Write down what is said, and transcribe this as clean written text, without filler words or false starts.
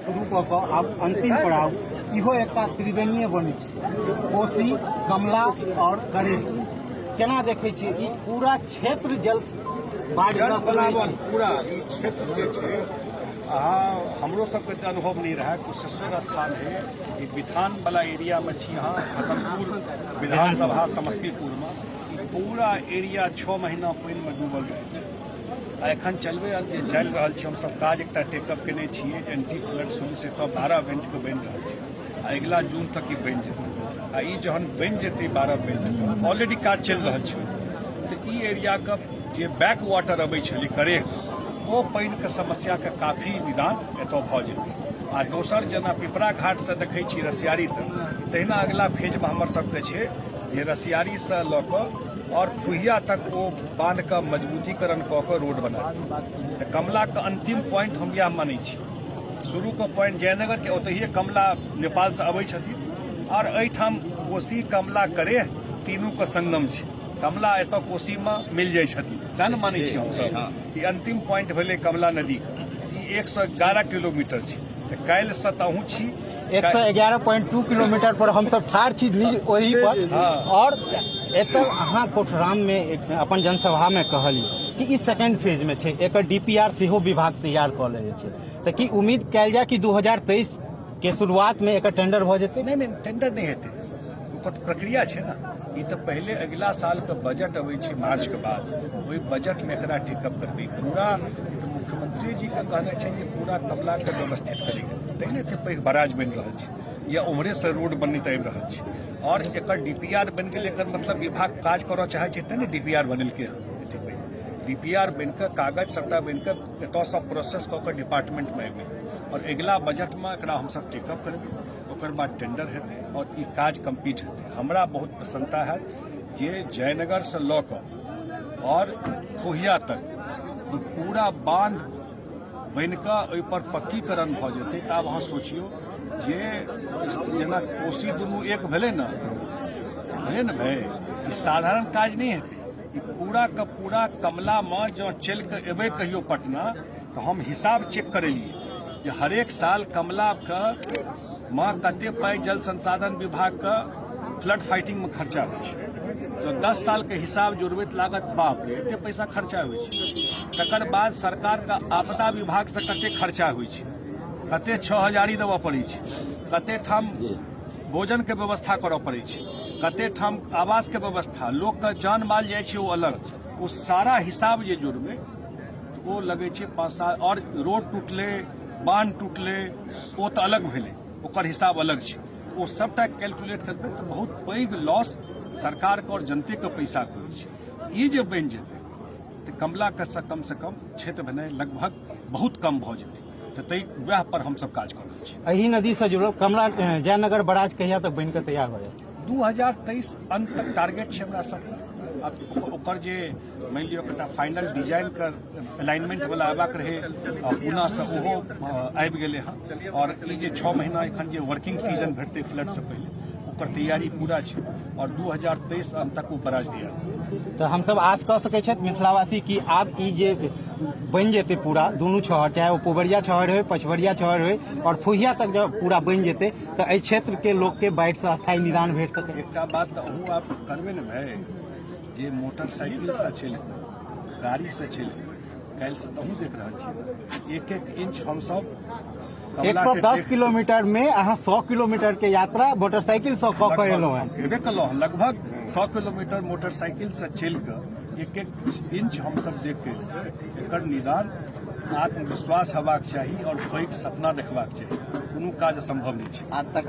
शुरू कऽ कऽ आब अंतिम पड़ाव इहो एकटा त्रिवेणीय बनै छै, कोसी, कमला आओर करेह। केना देखै छियै ई पूरा क्षेत्र जल बाढ़ि जल प्लावन पूरा ई क्षेत्र जे छै, अहाँ हमरो सबके तऽ अनुभव नहि रहए। कुशेश्वर स्थान है, ई बिथान वाला एरियामे छी अहाँ, हसनपुर विधानसभा समस्तीपुरमे। ई पूरा एरिया 6 महीना पानिमे डूबल रहै छै। आ एखन चलबे जे चलि रहल छी हमसब, काज एकटा टेकअप केने छियै। एंटी फ्लड सुइस एतऽ 12 बेंटके बनि रहल छै आ अगिला जून तक ई बनि जेतै। आ ई जहन बनि जेतै 12 बेंट, ऑलरेडी काज चलि रहल छै, तऽ ई एरियाके जे बैक वाटर अबै छलै करेह, ओ पानिके समस्याके काफी निदान एतऽ भऽ जेतै। आ दोसर, जेना पिपरा घाटसँ देखै छी रसियारी तक, तहिना अगिला फेजमे हमर सबके छै जे रसियारीसँ लऽ कऽ आओर फुहिया तक ओ बांधके मजबूतीकरण कऽ कऽ रोड बना। तऽ कमलाके अंतिम पॉइंट हम इएह मानै छी। शुरूके पॉइंट जयनगरके, ओतहिए कमला नेपालसँ अबै छथिन आओर एहिठाम कोसी, कमला, करेह तीनूके संगम छै। कमला एतऽ कोसीमे मिल जाइ छथिन, सएह ने मानै छी हमसभ? ई अंतिम पॉइंट भेलै कमला नदीके। ई 111 किलोमीटर छै। तऽ काल्हिसँ तऽ अहूँ छी। 111.2 किलोमीटर पर हमसब ठाढ़ छी ओही पर। और एतऽ अहाँ कोठराम में अपन जनसभा में कहलियै कि ई सेकेंड फेज में छै, एकर डीपीआर सेहो विभाग तैयार कऽ लेने छै, तऽ की उम्मीद कयल जाय कि 2023 के शुरुआत में एकर टेंडर भऽ जेतै? नहि नहि, टेंडर नहि हेतै, ओकर प्रक्रिया छै ने। ई तऽ पहिले अगिला सालके बजट अबै छै मार्चके बाद, ओहि बजटमे एकरा टेकअप करबै पूरा। तऽ मुख्यमंत्री जीके कहने छै जे पूरा कमलाके व्यवस्थित करैके, तै ने एते पैघ बराज बनि रहल छै या उम्हरेसँ रोड बनैत आबि रहल छै। आओर एकर डीपीआर बनि गेलै, एकर मतलब विभाग काज करऽ चाहै छै, तै ने डीपीआर बनेलकै हँ। एते पैघ डीपीआर बनि कऽ, कागज सबटा बनि कऽ, एतऽ सब प्रोसेस कऽ कऽ डिपार्टमेंटमे आबि गेलै आओर अगिला बजटमे एकरा हमसब टेकअप करबै। ओकर बाद टेंडर हेतै आओर ई काज कम्प्लीट हेतै। हमरा बहुत प्रसन्नता हैत जे जयनगरसँ लऽ कऽ आओर कोहिया तक ई पूरा बांध बनि कऽ ओहिपर पक्कीकरण भऽ जेतै। तऽ आब अहाँ सोचियौ जे जेना कोसी दुनू एक भेलै ने, भेलै ने भाय, ई साधारण काज नहि हेतै। ई पूरा के पूरा कमलामे जँ चलि कऽ एबै कहियो पटना, तऽ हम हिसाब चेक करेलियै जे हरेक साल कमलाके मे कते पाइ जल संसाधन विभागके फ्लड फाइटिंगमे खर्चा होइ छै। जँ 10 सालके हिसाब जोड़बै तऽ लागत बाप रे, एते पैसा खर्चा होइ छै। तकर बाद सरकारके आपदा विभागसँ कते खर्चा होइ छै, कते 6 हजारी देबऽ पड़ै छै, कते ठाम भोजनके व्यवस्था करऽ पड़ै छै, कते ठाम आवासके व्यवस्था, लोकके जान माल जाइ छै ओ अलग, ओ सारा हिसाब जे जोड़बै ओ लगै छै 5 साल। आओर रोड टूटलै, बान्ह टूटलै, ओ तऽ अलग भेलै, ओकर हिसाब अलग छै। ओ सबटा कैलकुलेट करबै तऽ बहुत पैघ लॉस सरकारके आओर जनतेके पैसाके होइ छै। ई जे बनि जेतै तऽ कमलाके से कम क्षेत्र भेनाइ लगभग बहुत कम भऽ जेतै। तऽ ताहि वएह पर हमसब काज कऽ रहल छी। एहि नदीसँ जुड़ल कमला जयनगर बराज कहिया तक बनि कऽ तैयार भऽ जायत? 2023 अंत तक टारगेट छै हमरा सबके। आ ओकर जे मानि लिअ एकटा फाइनल डिजाइनके अलाइनमेंट वाला अयबाक रहै पूनासँ, ओहो आबि गेलै हँ। आओर ई जे 6 महीना एखन जे वर्किंग सीजन भेटतै फ्लडसँ पहिले, ओकर तैयारी पूरा छै आओर 2023 अंत तक ओ बराज तैयार। तऽ हमसब आस कऽ सकै छथि मिथिलावासी कि आब ई जे बनि जेतै पूरा दुनू छहर, चाहे ओ पुबरिया छहर होइ, पछबरिया छहर होइ आओर फुहिया तक जब पूरा बनि जेतै तऽ एहि क्षेत्रके लोकके बाढ़िसँ अस्थायी निदान भेट सकै। एकटा बात तऽ अहूँ आब करबै ने भाय, जे मोटरसाइकिलसँ चलि कऽ, गाड़ीसँ चलि कऽ, काल्हिसँ तऽ अहूँ देख रहल छी, एक एक इंच हमसब 110 किलोमीटर में अहाँ 100 किलोमीटर के यात्रा मोटरसाइकिल से कऽ कऽ एलहुँ हँ। हेबे कलहुँ हँ। लगभग 100 किलोमीटर मोटरसाइकिल से चलि कऽ एक एक इंच हमसब देख के एलियै। एकर निदान आत्मविश्वास हेबाक चाही आओर पैघ सपना देखबाक चाही। कोनो काज असम्भव नहि छै। आब तक